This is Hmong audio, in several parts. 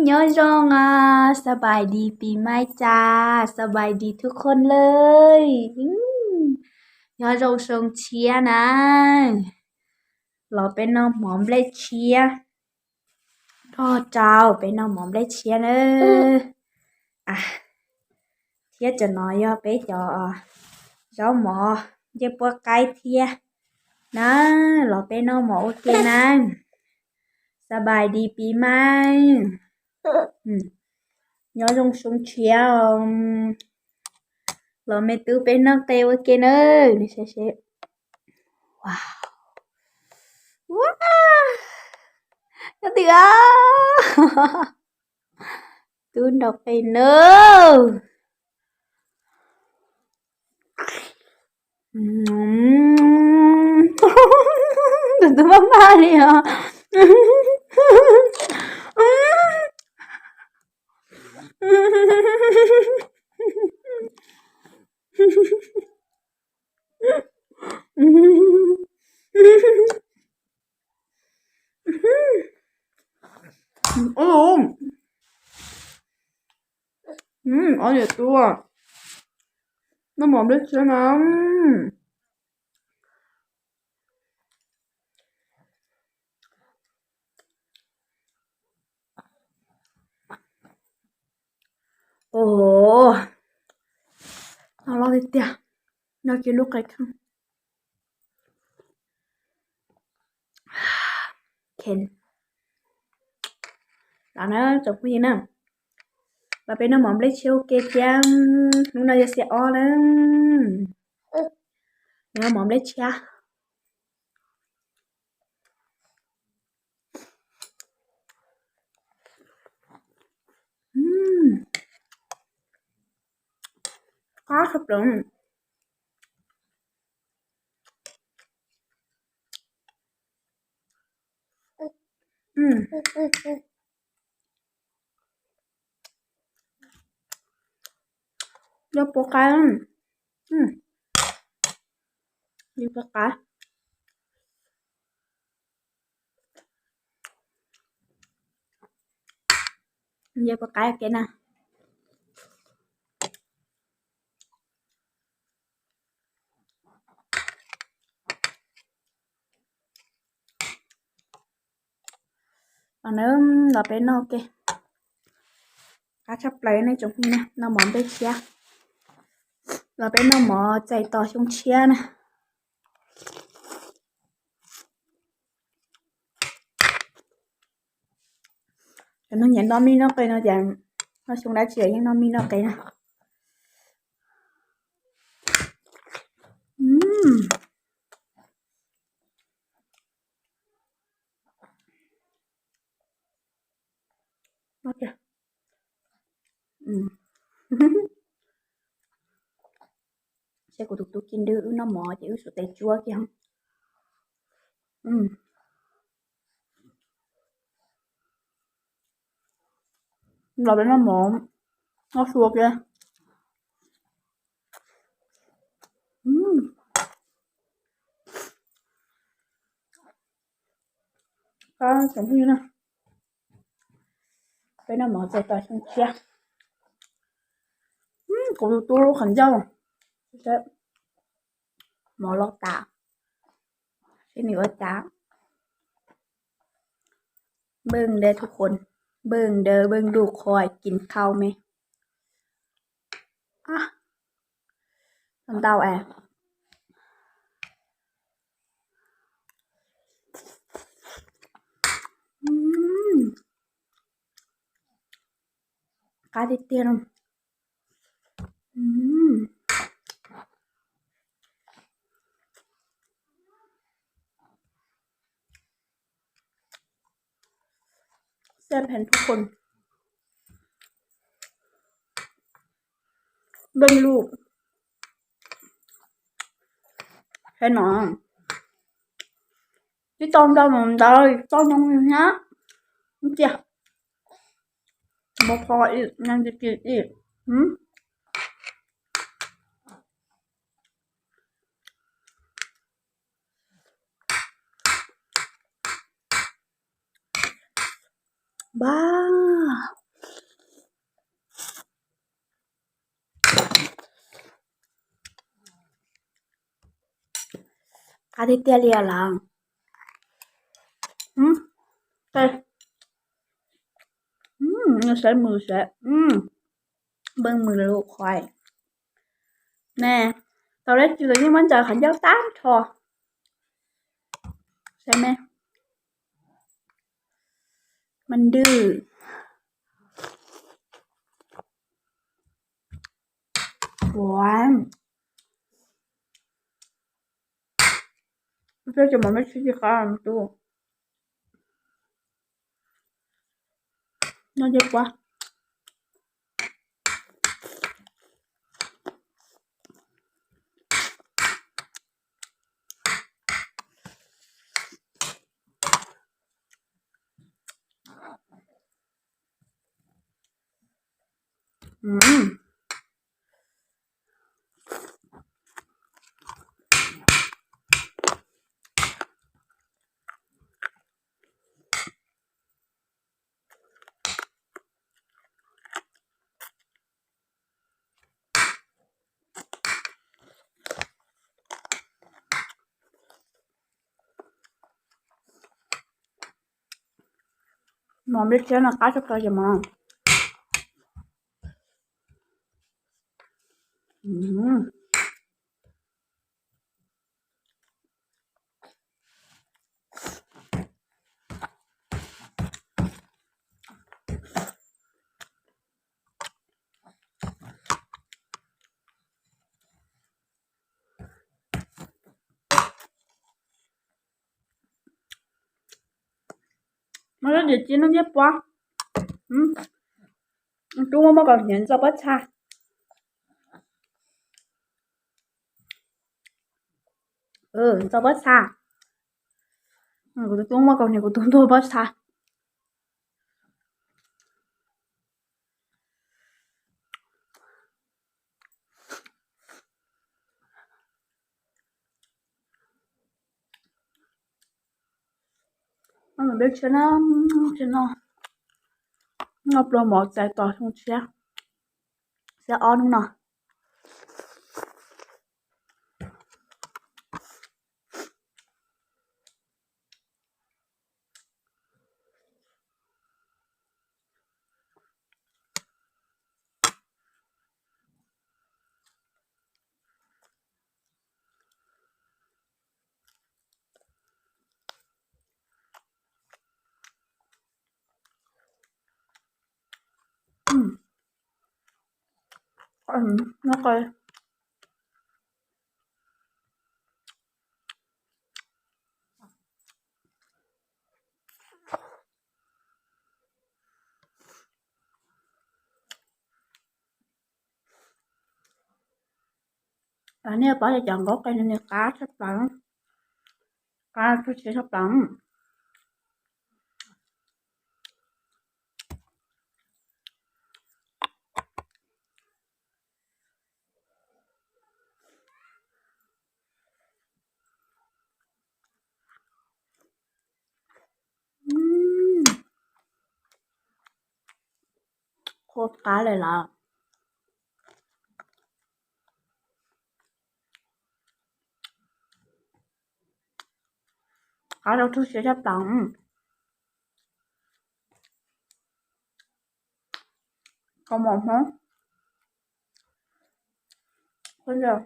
Nyob zoo os, สบายดีปีใหม่ จ้า, สบายดีทุกคนเลย. Nyob zoo xyoo tshiab na, los peb noj mov nplej tshiab. Noj rau peb noj mov nplej tshiab na. Thiab cov no yog peb cov zaub mov ncej puab qaib thiab na. Los peb noj mov ua ke na. สบายดีปีใหม่. Nyob zoo xyoo tshiab. Los me tub peb noj qe ua ke na. Nyob twg a, tub nrog qe nawb. Tus tub maj maj li os. Ua, ua niam tub, noj mov nplej tshiab na. Ov, no loj tiag tiag, noj kiag lub qe kheej. Los na tsoom phooj ywg na, los peb noj mov nplej tshiab ua ke thiab. Hnub no yog xiab ob na, noj mov nplej tshiab. Qab tshaj plaws. Yog puas qab, yog puas qab. Yog puas qab ua ke na. Los na, los peb noj ua ke. Qab tshaj plaws nej tsoom phooj ywg na, noj mov nplej tshiab. Los peb noj mov txais tos xyoo tshiab na. Cov neeg nyiam noj mij noj qe no ces noj xyoo dab tsi los yeej noj mij noj qe na. Saib kuv tus tub Kim Dwb wb noj mov ces wb sub tes tsuab kiag. Los peb noj mov, noj sua kiag. Tsoom phooj ywg na, peb noj mov txais tos xyoo tshiab. Kuv tus tub lub qhov ncauj, mov los tas, seb nws ua cas. เบิ่งเด้อทุกคน, เบิ่งเด้อ, เบิ่งลูกข้อยกินข้าวแม่. Ntau es. Qab tiag tiag. Xem phim ทุกคน, เบิ่งลูก. Cái no, tsis tau ntau mas ntau, tau noo nyab. Cia, muab pho ib, nag cia cia ib. Npaj, Qab tiag tiag li lawm. Saib mws saib, npej mws lus qhuav ne. Tau dab tsi los yeej muab ntsaws qhov ncauj tag nrho. Saib me, mas ntws. Ua, peb cov mov me tsis qab tu. Noj ncej puab. Mov npeb tshiab no qab tshaj plaws ces mov. Muab lub diav ci noj ncej puab. Tub muab muaj kaus hniav ntxuaj pob txha. Ntxuaj pob txha. Kuv tus tub muaj kaus hniav, kuv tus ntxuaj pob txha. Noj peb tshiab na, tshiab no, noj pluag mov txais tos xyoo tshiab, xiab ob hnub no. Nej paub tias cov nkaub qe no nws qab tshaj plaws, qab tshaj plaws. Qhuav qab li lawm. Qab rau tub siab tshaj plaws. Kaus mom Hmoob.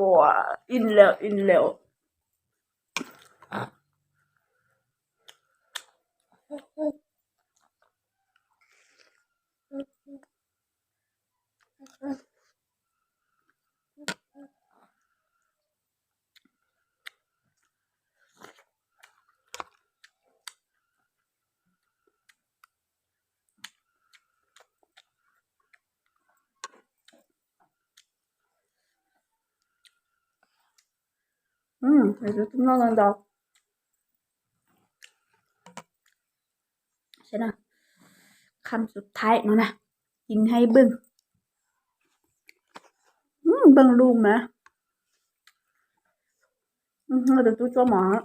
Ua, ib leeg ib leeg. Tus no ntau ntau. Kham xub thaib no na, kis hais beej, beej lug mas. Tus tub tsuab mov.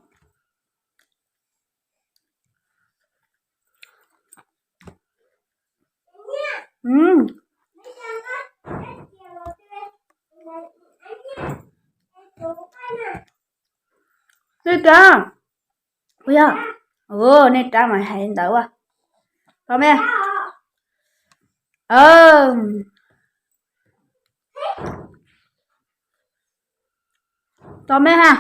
Nej rab, ua, nej rab mas hais ntawd ua. Tos me, tos me ha.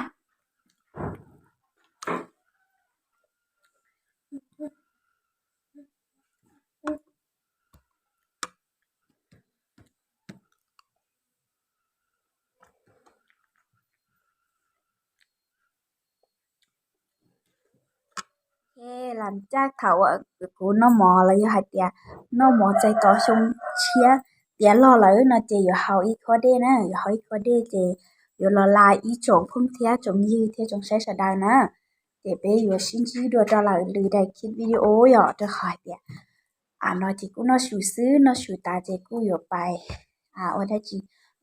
Lam caj thaum uas kuv noj mov los yog hais tias noj mov txais tos xyoo tshiab tiav log lawm no ces yuav haus ib khob dej na, yuav haus ib khob dej ces yuav los laj ib tsoom phooj thiab tsoom ywg thiab tsoom saib sawv daws na. Ces peb yuav sib ntsib dua rau lawm lwm daim clip video yom, rau qhov hais tias no ces kuj noj su xwb, noj su tas ces kuj yuav pais ua dab tsi,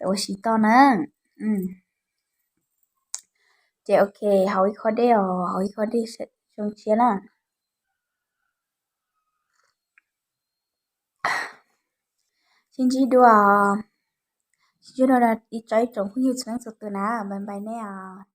ua si toj na. Ces ok, haus ib khob dej os, haus ib khob dej xyoo tshiab na. Sib ntsib dua, sib ntsib dua ib tsoom phooj ywg txhua leej txhua tus na, bye bye nej os.